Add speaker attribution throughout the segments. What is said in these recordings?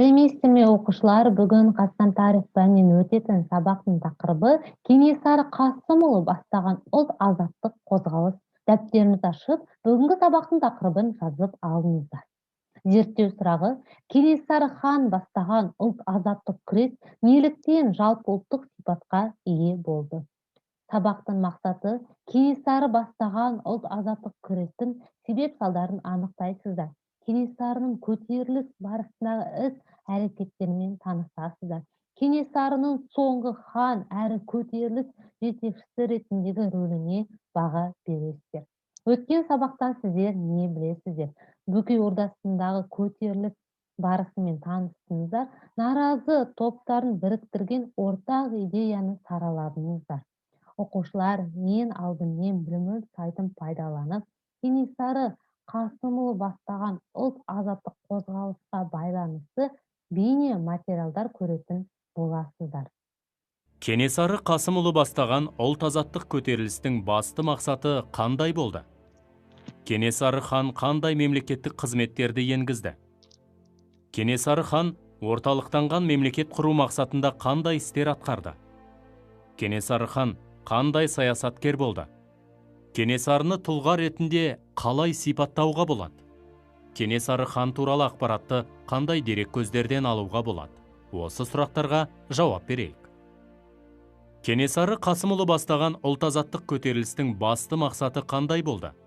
Speaker 1: Сәлеметсіздер ме, оқушылар? Бүгін Қазақстан тарих пәнінен өтетін сабақтың тақырыбы Кенесары Қасымұлы бастаған ұлт азаттық қозғалыс. Дәптеріңізді ашып, бүгінгі сабақтың тақырыбын жазып алыңыздар. Зерттеу сұрағы: Кенесары хан бастаған ұлт азаттық күрес неліктен жалпы ұлттық сипатқа ие болды? Сабақтың мақсаты: Кенесары бастаған ұлт азаттық күрестің себеп салдарын анықтайсыздар. Кенесарының көтеріліс барысындағы іс әрекеттерімен танысасыздар. Кенесарының соңғы хан әрі көтеріліс жетекшісі ретіндегі рөліне баға бересіздер. Өткен сабақтан сіздер не білесіздер? Бөкей ордасындағы көтеріліс барысымен таныстыңыздар, наразы топтарын біріктірген ортақ идеяны сараладыңыздар. Оқушылар, мен алдымен Білім сайтын пайдаланып, Кенесары Қасымұлы бастаған ұлт азаттық қозғалысқа байланысты бейне материалдар көретін боласыздар.
Speaker 2: Кенесары Қасымұлы бастаған ұлт азаттық көтерілістің басты мақсаты қандай болды? Кенесары хан қандай мемлекеттік қызметтерді енгізді? Кенесары хан орталықтанған мемлекет құру мақсатында қандай істер атқарды? Кенесары хан қандай саясаткер болды? Кенесарыны тұлға ретінде қалай сипаттауға болады? Кенесары хан туралы ақпаратты қандай дереккөздерден алуға болады? Осы сұрақтарға жауап берейік. Кенесары Қасымұлы бастаған ұлт азаттық көтерілістің басты мақсаты қандай болды?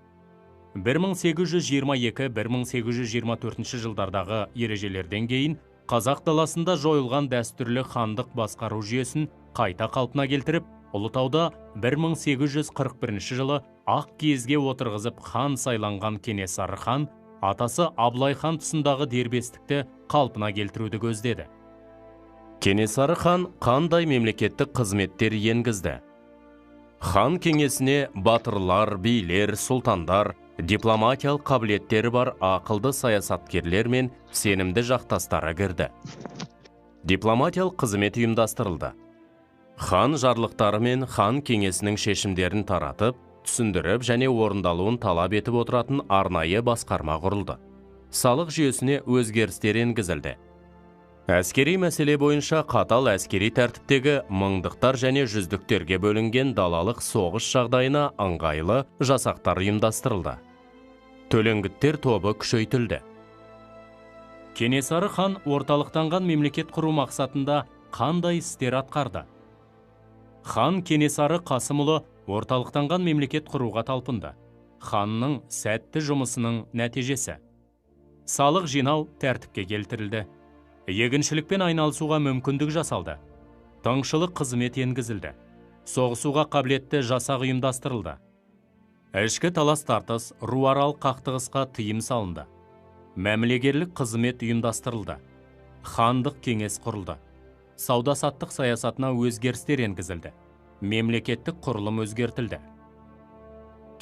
Speaker 2: 1822-1824 жылдардағы ережелерден кейін қазақ даласында жойылған дәстүрлі хандық басқару жүйесін қайта қалпына келтіріп, Ұлытауда 1841 жылы ақ киізге отырғызып хан сайланған Кенесары хан атасы Абылай хан тұсындағы дербестікті қалпына келтіруді көздеді. Кенесары хан қандай мемлекеттік қызметтер енгізді? Хан кеңесіне батырлар, билер, сұлтандар, дипломатиялық қабілеттері бар ақылды саясаткерлер мен сенімді жақтастары кірді. Дипломатиялық қызмет ұйымдастырылды. Хан жарлықтары мен хан кеңесінің шешімдерін таратып, түсіндіріп және орындалуын талап етіп отыратын арнайы басқарма құрылды. Салық жүйесіне өзгерістер енгізілді. Әскери мәселе бойынша қатал әскери тәртіптегі мыңдықтар және жүздіктерге бөлінген далалық соғыс жағдайына ыңғайлы жасақтар ұйымдастырылды. Төлеңгіттер тобы күшейтілді. Кенесары хан орталықтанған мемлекет құру мақсатында қандай істер атқарды? Хан Кенесары Қасымұлы орталықтанған мемлекет құруға талпынды. Ханның сәтті жұмысының нәтижесі: салық жинау тәртіпке келтірілді. Егіншілікпен айналысуға мүмкіндік жасалды. Тыңшылық қызмет енгізілді. Соғысуға қабілетті жасақ ұйымдастырылды. Ішкі талас-тартыс, руаралық қақтығысқа тыйым салынды. Мәмілегерлік қызмет ұйымдастырылды. Хандық кеңес құрылды. Сауда-саттық саясатына өзгерістер енгізілді. Мемлекеттік құрылым өзгертілді.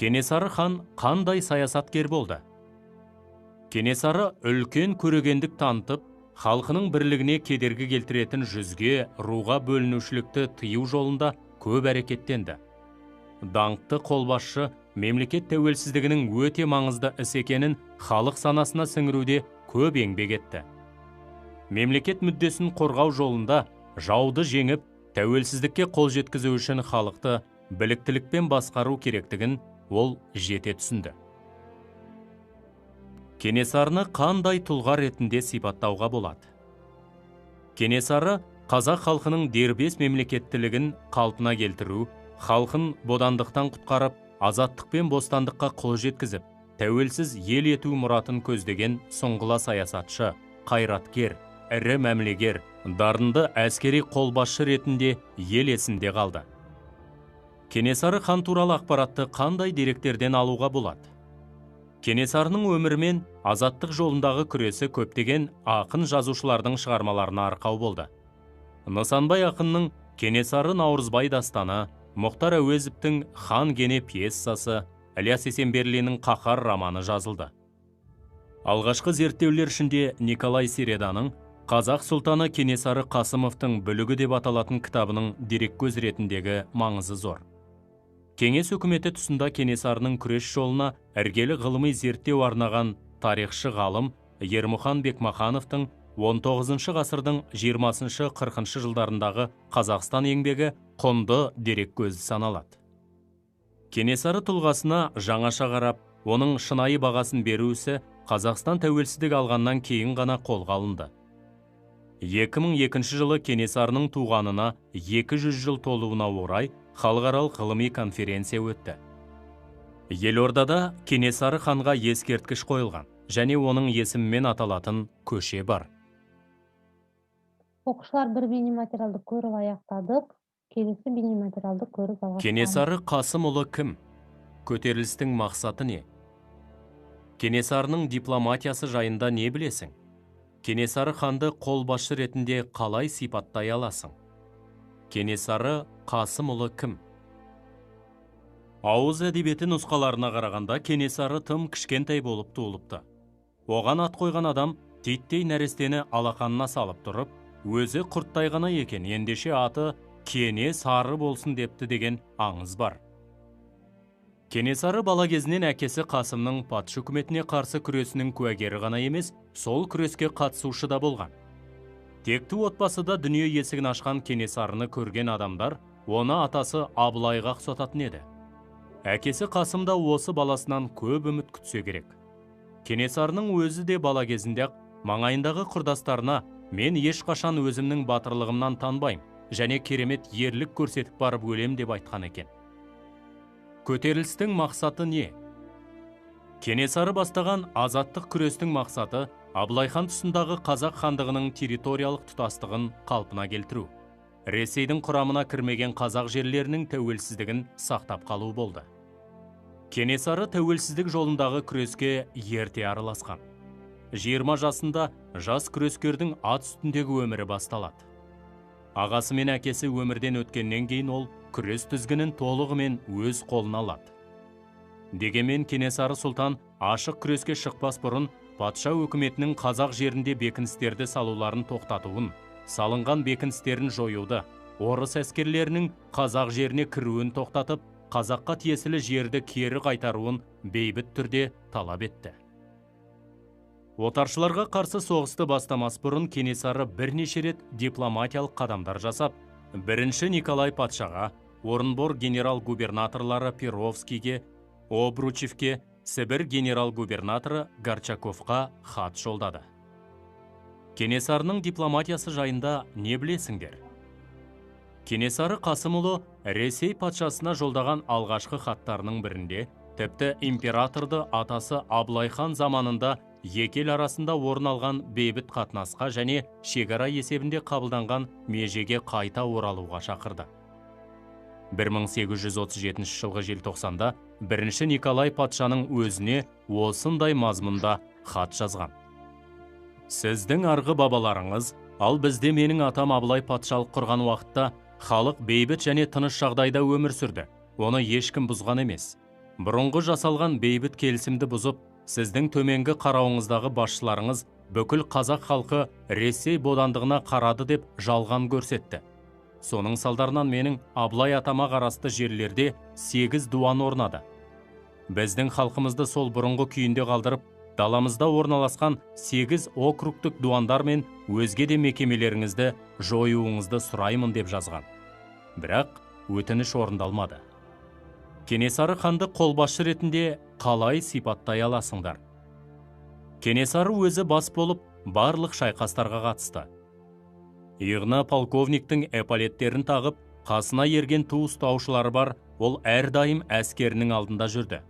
Speaker 2: Кенесары хан қандай саясаткер болды? Кенесары үлкен көрегендік танытып, халқының бірлігіне кедергі келтіретін жүзге, руға бөлінушілікті тыю жолында көп әрекеттенді. Даңқты қолбасшы мемлекет тәуелсіздігінің өте маңызды іс екенін халық санасына сіңіруде көп еңбек етті. Мемлекет мүддесін қорғау жолында жауды жеңіп, тәуелсіздікке қол жеткізу үшін халықты біліктілікпен басқару керектігін ол жете түсінді. Кенесарыны қандай тұлға ретінде сипаттауға болады? Кенесары қазақ халқының дербес мемлекеттілігін қалпына келтіру, халқын бодандықтан құтқарып, азаттық пен бостандыққа қол жеткізіп, тәуелсіз ел ету мұратын көздеген сұңғыла саясатшы, қайраткер, ірі мәмілегер, дарынды әскери қолбасшы ретінде ел есінде қалды. Кенесары хан туралы ақпаратты қандай деректерден алуға болады? Кенесарының өмірі мен азаттық жолындағы күресі көптеген ақын жазушылардың шығармаларына арқау болды. Нысанбай ақынның Кенесары Наурызбай дастаны, Мұхтар Әуезовтің Хан Кене пьесасы, Ілияс Есенберлиннің Қаһар романы жазылды. Алғашқы зерттеулер ішінде Николай Середаның Қазақ сұлтаны Кенесары Қасымовтың бүлігі деп аталатын кітабының дереккөз ретіндегі маңызы зор. Кеңес үкіметі тұсында Кенесарының күрес жолына іргелі ғылыми зерттеу арнаған тарихшы ғалым Ермұхан Бекмахановтың 19 ғасырдың 20-40 жылдарындағы Қазақстан еңбегі құнды дереккөзі саналады. Кенесары тұлғасына жаңаша қарап, оның шынайы бағасын беру ісі Қазақстан тәуелсіздік алғаннан кейін ғана қолға алынды. 2002 жылы Кенесарының туғанына 200 жыл толуына орай халықаралық ғылыми конференция өтті. Елордада Кенесары ханға ескерткіш қойылған және оның есімімен аталатын көше бар.
Speaker 1: Оқушылар, бір бейнематериалды көріп аяқтадық. Келесі бейнематериалды көріп жалғастырамыз.
Speaker 2: Кенесары Қасымұлы кім? Көтерілістің мақсаты не? Кенесарының дипломатиясы жайында не білесің? Кенесары ханды қолбасшы ретінде қалай сипаттай аласың? Кенесары Қасымұлы кім? Ауыз әдебиеті нұсқаларына қарағанда Кенесары тым кішкентай болып туылыпты. Оған ат қойған адам титтей нәрестені алақанына салып тұрып, өзі құрттай ғана екен, ендеше аты Кенесары болсын депті деген аңыз бар. Кенесары бала кезінен әкесі Қасымның патша үкіметіне қарсы күресінің куәгері ғана емес, сол күреске қатысушы да болған. Текті отбасыда дүние есігін ашқан Кенесарыны көрген адамдар оны атасы Абылайға ұқсататын еді. Әкесі Қасым да осы баласынан көп үміт күтсе керек. Кенесарының өзі де бала кезінде-ақ маңайындағы құрдастарына «Мен ешқашан өзімнің батырлығымнан танбаймын және керемет ерлік көрсетіп барып өлем» деп айтқан екен. Көтерілістің мақсаты не? Кенесары бастаған азаттық күрестің мақсаты Абылайхан тұсындағы қазақ хандығының территориялық тұтастығын қалпына келтіру. Ресейдің құрамына кірмеген қазақ жерлерінің тәуелсіздігін сақтап қалу болды. Кенесары тәуелсіздік жолындағы күреске ерте араласқан. 20 жасында жас күрескердің ат үстіндегі өмірі басталады. Ағасы мен әкесі өмірден өткеннен кейін ол күрес тізгінін толығымен өз қолына алады. Дегенмен Кенесары сұлтан ашық күреске шықпас бұрын патша өкіметінің қазақ жерінде бекіністерді салуларын тоқтатуын, салынған бекіністерін жоюды, орыс әскерлерінің қазақ жеріне кіруін тоқтатып, қазаққа тиесілі жерді кері қайтаруын бейбіт түрде талап етті. Отаршыларға қарсы соғысты бастамас бұрын Кенесары бірнеше рет дипломатиялық қадамдар жасап, бірінші Николай патшаға, Орынбор генерал-губернаторлары Перовскийге, Обручевке, Сібір генерал-губернаторы Горчаковқа хат жолдады. Кенесарының дипломатиясы жайында не білесіңдер? Кенесары Қасымұлы Ресей патшасына жолдаған алғашқы хаттарының бірінде тіпті императорды атасы Абылайхан заманында екі ел арасында орын алған бейбіт қатынасқа және шекара есебінде қабылданған межеге қайта оралуға шақырды. 1837 жылғы желтоқсанда бірінші Николай патшаның өзіне осындай мазмұнда хат жазған. Сіздің арғы бабаларыңыз, ал бізде менің атам Абылай патшалық құрған уақытта халық бейбіт және тыныш жағдайда өмір сүрді. Оны ешкім бұзған емес. Бұрынғы жасалған бейбіт келісімді бұзып, сіздің төменгі қарауыңыздағы басшыларыңыз бүкіл қазақ халқы Ресей бодандығына қарады деп жалған көрсетті. Соның салдарынан менің Абылай атама қарасты жерлерде 8 дуан орнады. Біздің халқымызды сол бұрынғы күйінде қалдырып, даламызда орналасқан 8 округтік дуандар мен өзге де мекемелеріңізді жоюыңызды сұраймын деп жазған. Бірақ өтініш орындалмады. Кенесары ханды қолбасшы ретінде қалай сипаттай аласыңдар? Кенесары өзі бас болып, барлық шайқастарға қатысты. Иығына полковниктің эполеттерін тағып, қасына ерген ту ұстаушылары бар, ол әрдайым әскерінің алдында жүрді.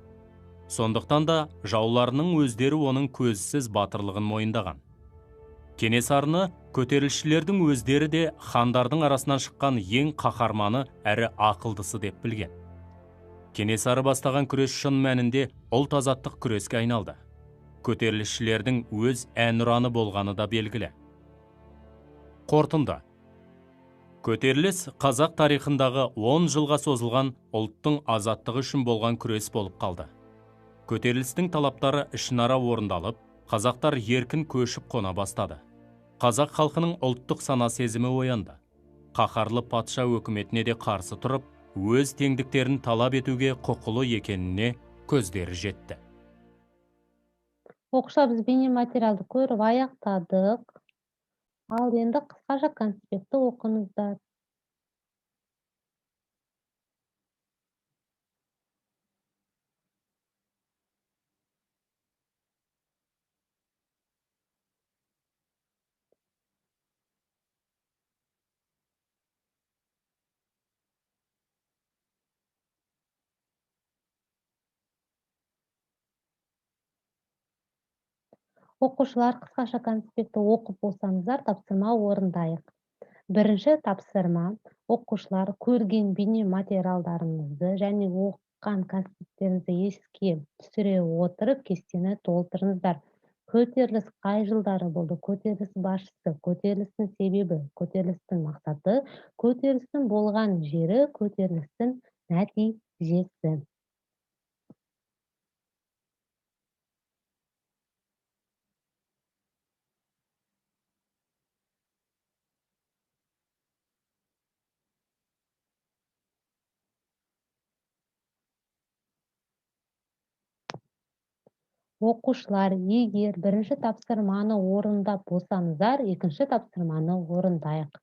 Speaker 2: Сондықтан да жауларының өздері оның көзсіз батырлығын мойындаған. Кенесарыны көтерілісшілердің өздері де хандардың арасынан шыққан ең қаһарманы әрі ақылдысы деп білген. Кенесары бастаған күрес шын мәнінде ұлт азаттық күреске айналды. Көтерілісшілердің өз әнұраны болғаны да белгілі. Қорытынды. Көтеріліс қазақ тарихындағы 10 жылға созылған ұлттың азаттығы үшін болған күрес болып қалды. Көтерілістің талаптары ішінара орындалып, қазақтар еркін көшіп қона бастады. Қазақ халқының ұлттық сана сезімі оянды. Қаһарлы патша өкіметіне де қарсы тұрып, өз теңдіктерін талап етуге құқылы екеніне көздері жетті.
Speaker 1: Оқушылар, біз бейнематериалды көріп аяқтадық. Ал енді қысқаша конспектті оқыңыздар. Оқушылар, қысқаша конспектті оқып болсаңыздар, тапсырма орындайық. Бірінші тапсырма: оқушылар, көрген бейне материалдарыңызды және оқыған конспекттеріңізді еске түсіре отырып, кестені толтырыңыздар. Көтеріліс қай жылдары болды? Көтеріліс басшысы, көтерілістің себебі, көтерілістің мақсаты, көтерілістің болған жері, көтерілістің нәтижесі. Оқушылар, егер бірінші тапсырманы орындап болсаңыздар, екінші тапсырманы орындайық.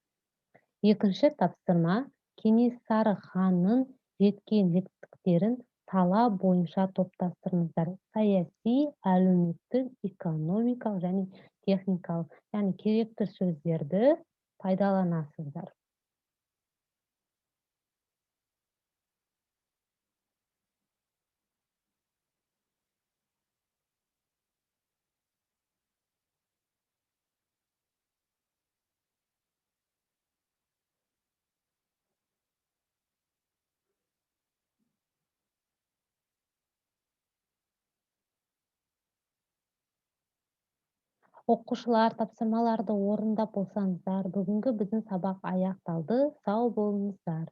Speaker 1: Екінші тапсырма: Кенесары ханның жеткен жетістіктерін сала бойынша топтастырыңыздар. Саяси, әлеуметтік, экономикалық және техникалық, яғни керекті сөздерді пайдаланасыздар. Оқушылар, тапсырмаларды орындап болсаңыздар, бүгінгі біздің сабақ аяқталды. Сау болыңыздар.